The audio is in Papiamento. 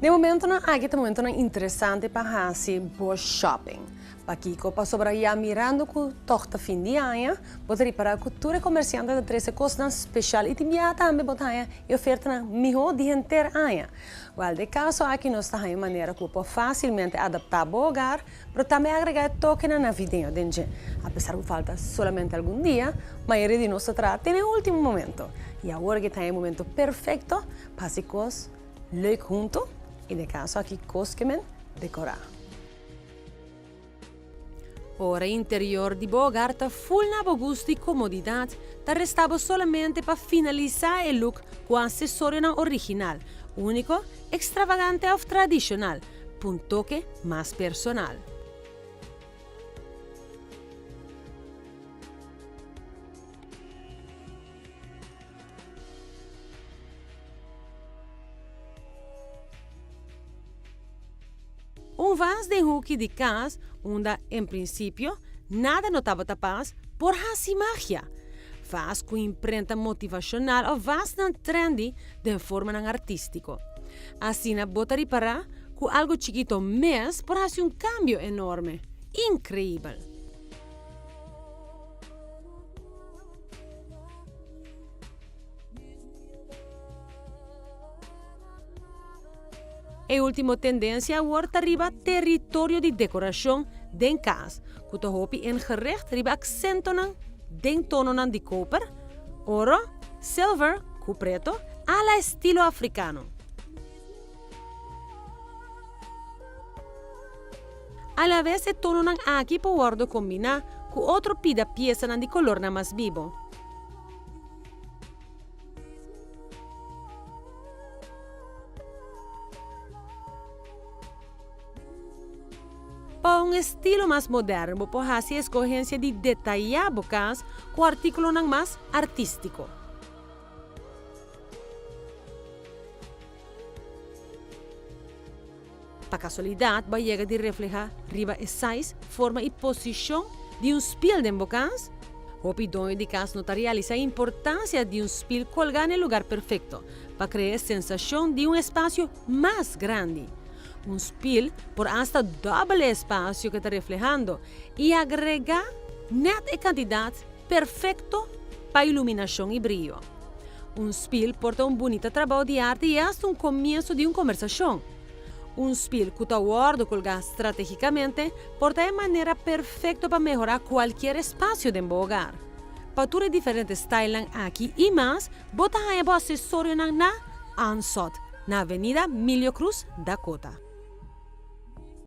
Den momentonan aki ta momentonan interesante pa hasi bo shopping. Pakiko? Pasobra ya mirando ku tòg ta fin di aña, bo ta ripará ku tur e komersiante ta trese kosnan speshal i tin biaha tambe bo ta haña e ofertanan mihó di henter aña. Wèl, den e kaso aki nos ta haña un manera ku bo por fásilmente adaptá bo hogar, pero tambe agregá e tokenan navideño den dje. Apesar ku falta solamente algun dia, mayoria di nos ta traha te na e último momento. I awor ke ta haña e momento perfekto pa hasi kos leuk huntu, i den e kaso aki kos ke men dekorá. Ora interior di bo hogar ta ful na bo gusto i komodidat, ta resta bo solamente pa finalisá e look ku asesorionan original, úniko, ekstravagante òf tradishonal, pa un toke mas personal. Un vas den huki di kas unda en prinsipio nada no tabata pas por hasi magia. Vas ku imprenta motivashonal òf vasnan trendy den formanan artístiko. Asina bo ta ripará ku algu chikito mes por hasi un kambio enorme. Inkreibel! E ultimo tendencia awor ta riba teritorio di decoracion den cas, cu ta hopi ingericht riba accentonan den tononan di koper, oro, silver cu preto a la estilo africano. Alaves e tononan aki por wordo combina cu otro pida piesanan di colornan mas bibo. Pa un estilo mas moderno bo por hasi escogencia di detaya bo cas cu articulonan mas artistico. Pa casualidad bo a yega di refleha riba e size, forma y posicion di un spiel den bo cas? Hopi doño di cas no ta realisa e importancia di un spiel colga na e lugar perfecto pa crea e sensacion di un espacio mas grandi. Un spiel por hasta dobbel e espacio cu e ta reflehando y agrega net e cantidad perfecto pa iluminacion y briyo. Un spil por ta un bunita trabou di arte i asta un komienso di un kombersashon. Un spil ku ta wòrdu kolgá stratégikamente por ta e manera perfekto pa mehorá kualkier espasio den bo hogar. Pa tur e diferente stailnan aki i mas, bo ta haña bo asesorionan na Ansot, na Avenida Milio Cruz, Dakota.